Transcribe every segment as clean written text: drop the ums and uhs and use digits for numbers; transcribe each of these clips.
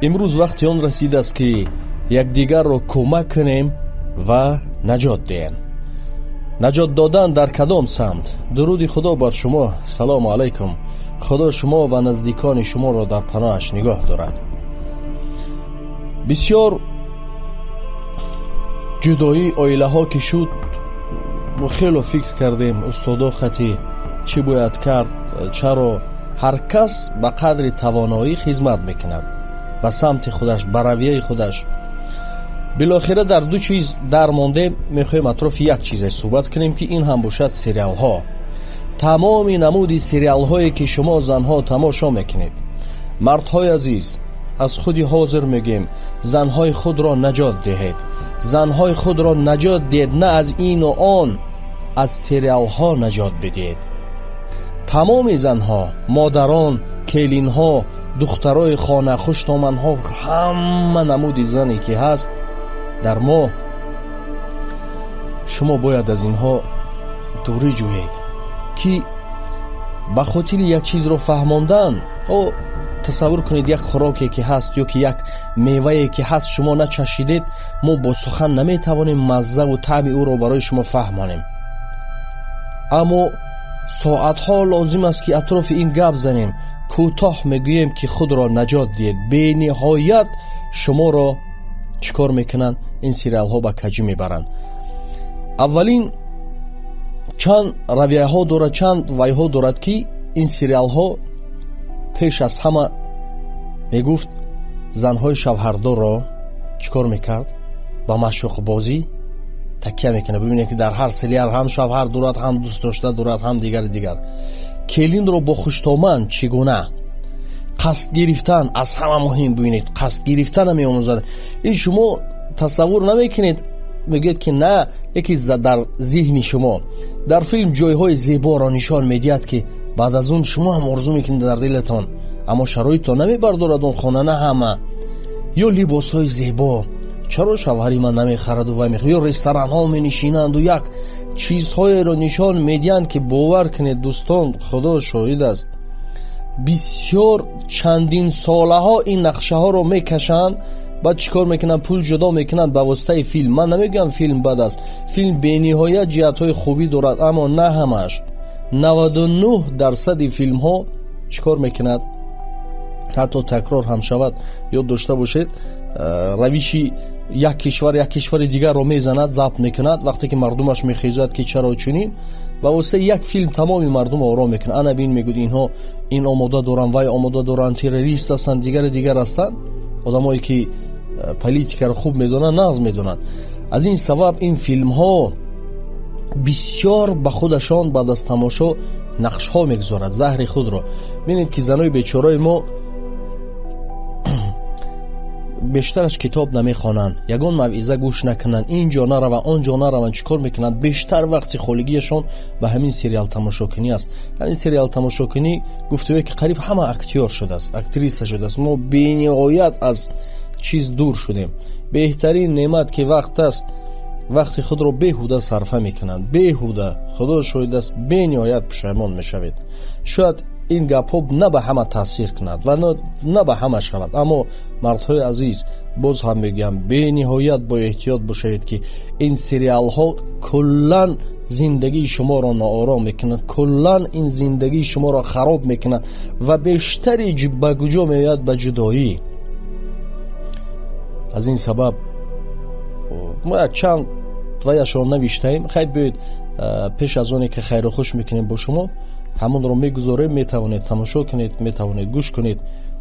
Имрӯз вақти он расидааст, ки якдигарро кӯмак кунем ва наҷот диҳем. Наҷот додан дар кадом самт? Дуруди Худо бар шумо, салому алайкум. Худо шумо ва наздикони шуморо дар паноҳаш нигоҳ дорад. Бисёр ҷудоии оилаҳо ки шуд, мо хело фикр кардем, устодо хати чӣ бояд кард, чаро ҳар кас ба қадри тавоноӣ хизмат мекунад ба самти худаш, ба равияи худаш. Билохира дар ду чиз дар мондем. Мехоҳем атрофи як чизе суҳбат кунем, ки ин ҳам бошад сериалҳо. Тамоми намуди сериалҳое, ки шумо занҳо тамошо мекунед. Мардҳои азиз, аз худи ҳозир мегӯем: занҳои худро наҷот диҳед, занҳои худро наҷот диҳед, на аз ину он, аз сериалҳо наҷот бидиҳед. Тамоми занҳо, модарон, келинҳо, духтарои хона, хуштоманҳо, ҳама намуди зане ки ҳаст дар мо, шумо бояд аз инҳо дурӣ ҷӯед, ки ба хотири як чизро фаҳмондан. О, тасаввур кунед, як хӯроке ки ҳаст ё ки як мевае ки ҳаст, шумо начашидед, мо бо сухан наметавонем маззаву таъми ӯро барои шумо фаҳмонем, аммо соатҳо лозим аст, ки атрофи ин гап занем. Кӯтоҳ мегӯем, ки худро наҷот диҳед. Бениҳоят шуморо чӣ кор мекунанд ин сериалҳо? Ба каҷӣ мебаранд. Аввалин, чанд равияҳо дорад, чанд вайҳо дорад, ки ин сериалҳо пеш аз ҳама мегуфт, занҳои шавҳардорро чӣ кор мекард? Ба маъшуқбозӣ такя мекунад. Бибинед, ки дар ҳар сериал ҳам шавҳар дорад, ҳам дӯстдошта дорад, ҳам дигари дигар. Келинро бо хуштоман чӣ гуна қасд гирифтан, аз ҳама муҳим, бибинед, қасд гирифтана меомӯзад. Ин шумо тасаввур намекунед, мегӯяд, ки на яке дар зиҳни шумо дар филм ҷойҳои зеборо нишон медиҳад, ки баъд аз он шумо ҳам орзу мекунед дар дилатон, аммо шароитто намебардорад он хона, на ҳама. Ё либосҳои зебо, чаро шавҳари ман намехараду вай мехарад, ё ресторанҳо менишинанду як чизҳоеро нишон медиҳанд, ки бовар кунед, дӯстон, Худо шоҳид аст, бисёр чандин солаҳо ин нақшаҳоро мекашанд. Баъд чӣ кор мекунанд? Пул ҷудо мекунанд ба воситаи филм. Ман намегӯям, филм бад аст, филм бениҳоят ҷиҳатҳои хубӣ дорад, аммо на ҳамааш. 99 дарсади филмҳо чӣ кор мекунад? Ҳатто такрор ҳам шавад, ёд дошта бошед, равиши як кишвар як кишвари дигарро мезанад, забт мекунад. Вақте ки мардумаш мехезад, ки чаро чунин, ба воситаи як филм тамоми мардум ором мекунад. Ана бин, мегӯд, инҳо ин омода доранд, вай омода доранд, террорист ҳастанд, дигари дигар ҳастанд. Одамое ки политикаро хуб медонанд, нағз медонанд. Аз ин сабаб ин филмҳо бисёр ба худашон баъд аз тамошо нақшҳо мегузорад, заҳри худро. Бинед, ки занои бечораи мо бештараш китоб намехонанд, ягон мавъиза гӯш накунанд, ин ҷо нараванд, он ҷо нараванд. Чӣ кор мекунанд? Бештар вақти холигиашон ба ҳамин сериал тамошокунӣ аст. Ҳамин сериал тамошокунӣ, гуфтое, ки қариб ҳама актёр шудааст, актриса шудааст. Мо бениҳоят аз чиз дур шудем. Беҳтарин неъмат, ки вақт аст, вақти худро беҳуда сарфа мекунанд, беҳуда. Худо шоҳид аст, бениҳоят пушаймон мешавед. Шояд ин гапҳо на ба ҳама таъсир кунад ва на ба ҳама шавад, аммо, мардҳои азиз, боз ҳам мегӯям, бениҳоят бо эҳтиёт бошавед, ки ин сериалҳо куллан зиндагии шуморо ноором мекунад, куллан ин зиндагии шуморо хароб мекунад ва бештари ба куҷо меояд? Ба ҷудоӣ. Аз ин сабаб мо якчанд ваяшро навиштаем. Хайр, биёед, пеш аз оне ки хайру хуш мекунем бо шумо, ҳамонро мегузорем. Метавонед тамошо кунед, метавонед гӯш кунед,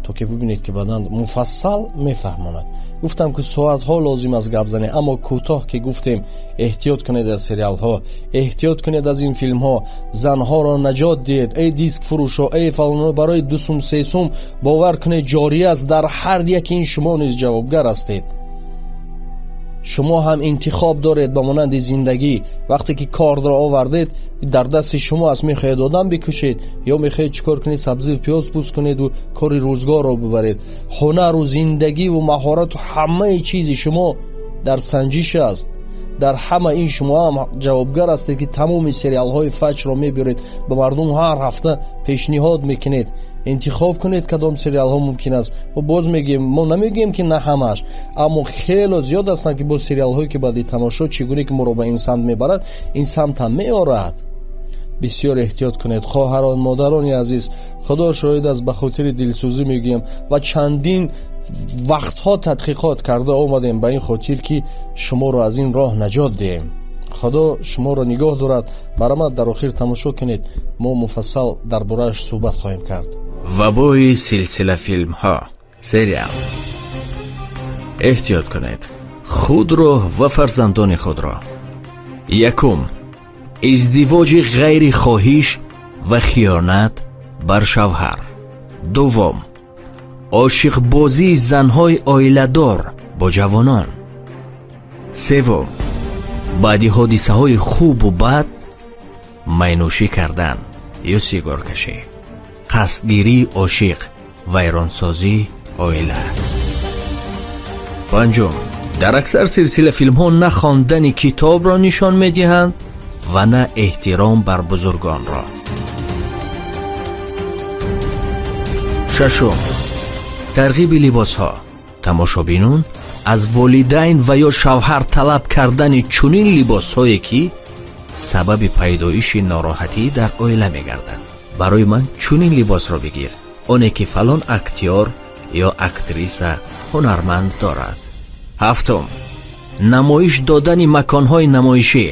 то ки бибинед, ки баъдан муфассал мефаҳмонад. Гуфтам, ки соатҳо лозим аст гап занем, аммо кӯтоҳ ки гуфтем: эҳтиёт кунед аз сериалҳо, эҳтиёт кунед аз ин филмҳо, занҳоро наҷот диҳед. Эй диск фурӯшо, эй фалоно, барои 2 сум, 3 сум, бовар кунед, ҷорӣ аст дар ҳар яки ин. Шумо низ ҷавобгар ҳастед, шумо ҳам интихоб доред. Ба монанди зиндагӣ, вақте ки кордро овардед, дар дасти шумо аст: мехоҳед одам бикушед ё мехоҳед чӣ кор кунед, сабзию пиёз пӯст кунеду кори рӯзгорро бибаред. Ҳунару зиндагиву маҳорату ҳамаи чизи шумо дар санҷиш аст. Дар ҳама ин шумо ҳам ҷавобгар ҳастед, ки тамоми сериалҳои фаҷрро мебиёред, ба мардум ҳар ҳафта пешниҳод мекунед. Интихоб кунед, кадом сериалҳо мумкин аст. Мо боз мегӯем, мо намегӯем, ки на ҳамааш, аммо хело зиёд ҳастанд, ки боз сериалҳое, ки баъди тамошо чӣ гуне ки моро ба ин самт мебарад, ин самт ҳам меорад. Бисёр эҳтиёт кунед, хоҳарон, модарони азиз. Худо шоҳид аст, ба хотири дилсӯзӣ мегӯем ва чандин вақтҳо тадқиқот карда омадем ба ин хотир, ки шуморо аз ин роҳ наҷот диҳем. Худо шуморо нигоҳ дорад. Марҳамат, дар охир тамошо кунед, мо муфассал дар борааш суҳбат хоҳем кард. Вабои силсила филмҳо, сериал. Эҳтиёт кунед худро ва фарзандони худро. Якум: издивоҷи ғайрихоҳиш ва хиёнат бар шавҳар. Дуввум: ошиқбозии занҳои оиладор бо ҷавонон. Севум: баъди ҳодисаҳои хубу бад майнӯшӣ кардан ё сигоркашӣ, қасдгирии ошиқ, вайронсозии оила. Панҷум: дар аксар силсила филмҳо на хондани китобро нишон медиҳанд ва на эҳтиром бар бузургонро. Шашум: тарғиби либосҳо, тамошобинон аз волидайн ва ё шавҳар талаб кардани чунин либосҳое, ки сабаби пайдоиши нороҳатӣ дар оила мегарданд. Барои ман чунин либосро бигир, оне ки фалон актёр ё актриса, ҳунарманд дорад. Ҳафтум: намоиш додани маконҳои намоишӣ,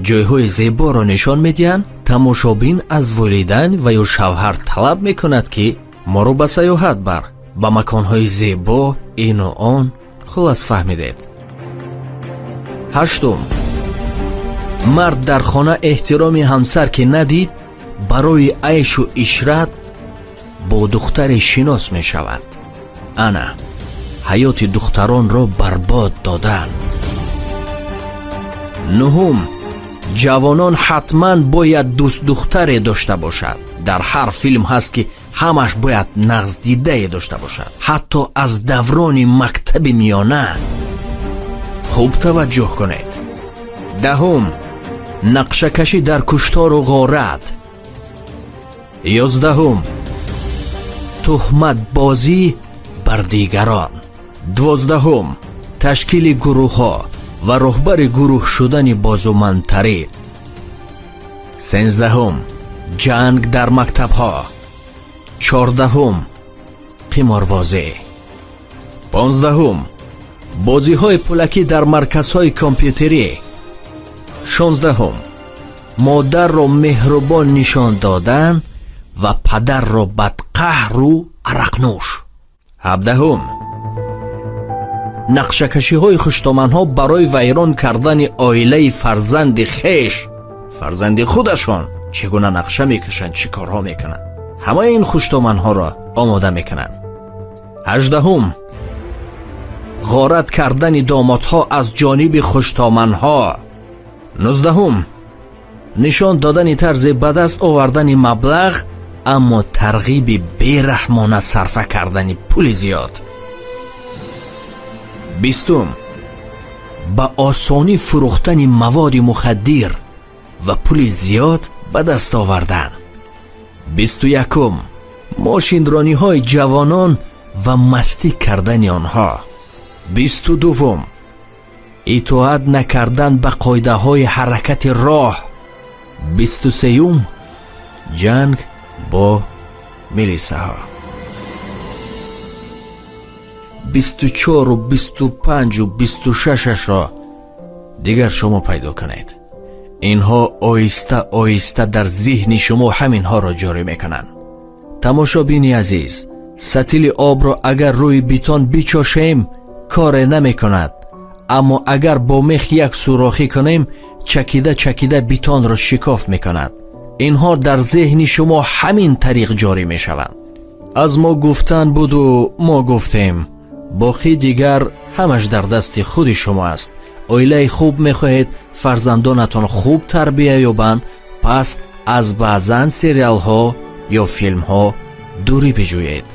ҷойҳои зеборо нишон медиҳанд. Тамошобин аз волидайн ва ё шавҳар талаб мекунад, ки моро ба сайёҳат бар, ба маконҳои зебо, ину он. Хулас, фаҳмидед. Ҳаштум: мард дар хона эҳтироми ҳамсар ки надид, барои айшу ишрат бо духтаре шинос мешавад. Ана ҳаёти духтаронро барбод додан. Нуҳум: ҷавонон ҳатман бояд дӯстдухтаре дошта бошад. Дар ҳар филм ҳаст, ки ҳамаш бояд нағздидае дошта бошад, ҳатто аз даврони мактаби миёна. Хуб таваҷҷӯҳ кунед. Даҳум: нақшакашӣ дар куштору ғорат. 11-ум: туҳматбозӣ бар дигарон. 12-ум: ташкили гурӯҳҳо ва роҳбари гурӯҳ шудани бозумандтарӣ. 13-ум: ҷанг дар мактабҳо. 14-ум: қиморбозӣ. 15-ум: бозиҳои пулакӣ дар марказҳои компютерӣ. 16-ум: модарро меҳрубон нишон додан ва падарро бадқаҳру арақнӯш. 17-ум: нақшакашиҳои хуштоманҳо барои вайрон кардани оилаи фарзанди хеш, фарзанди худашон. Чӣ гуна нақша мекашанд, чӣ корҳо мекунанд, ҳамаи ин хуштоманҳоро омода мекунанд. 18-ум: ғорат кардани домодҳо аз ҷониби хуштоманҳо. 19-ум: нишон додани тарзи ба даст овардани маблағ, аммо тарғиби бераҳмона сарфа кардани пули зиёд. 20-ум: ба осонӣ фурӯхтани маводи мухаддир ва пули зиёд ба даст овардан. 21-ум: мошинрониҳои ҷавонон ва мастӣ кардани онҳо. 22-вум: итоат накардан ба қоидаҳои ҳаракати роҳ. 23-юм: ҷанг бо милисаҳо. 24-у, 25-у, 26-ашро дигар шумо пайдо кунед. Инҳо оҳиста оҳиста дар зиҳни шумо ҳаминҳоро ҷорӣ мекунанд. Тамошобини азиз, сатили обро агар рӯи бетон бичошем, коре намекунад, аммо агар бо мех як сурохӣ кунем, чакида чакида бетонро шикоф мекунад. Инҳо дар зеҳни шумо ҳамин тариқ ҷорӣ мешаванд. Аз мо гуфтан буду мо гуфтем, боқӣ дигар ҳамаш дар дасти худи шумо аст. Оилаи хуб мехоҳед, фарзандонатон хуб тарбия ёбанд, пас аз баъзан сериалҳо ё филмҳо дурӣ биҷӯед.